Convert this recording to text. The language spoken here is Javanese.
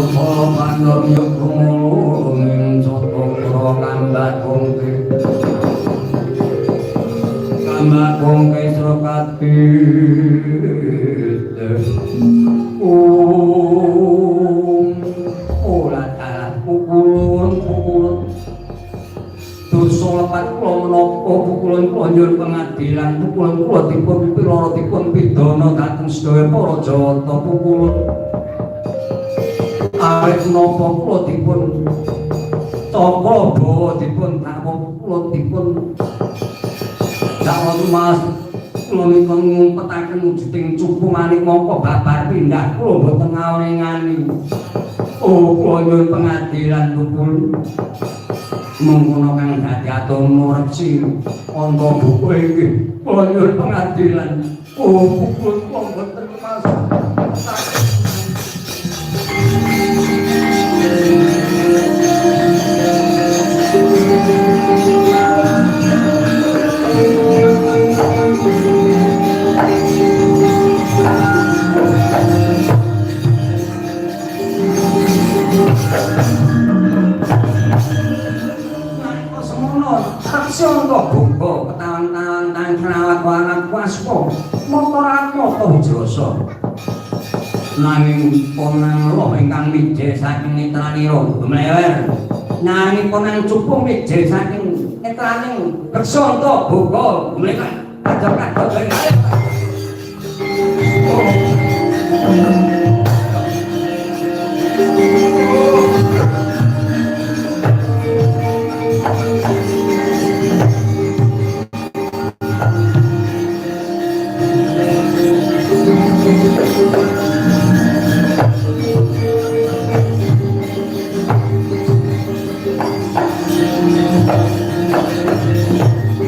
Kala pandha yuk rumulung sotokra kambat kongke kambat kongke srokati ora talah pukulun pukulun dosa lepat kula menapa pukulun kula nyuwun pengadilan pukulun kula dipun piloro dipun pidana dhateng sedaya para Jawata pukulun awit menapa kula dipun cakra bawa dipun dakwa kula dipun dakwa mas kula nika ngumpetaken wujuding cupu manik mongko babar pindah kula mboten ngawengani. Oh kula nyuwun pengadilan pukul mengkono kang dadi atur reksi angka buku iki kula nyuwun pengadilan. Oh pukul kula mboten mas. Nalika semono reksi angka buka ketawan-tawan tang krawat warna waspa mata mata hijrasa nanging ponang roh ingkang mijil saking netranira mlewer nanging ponang cupu mijil saking netraning reksanta buka mlewer kadok-kadok.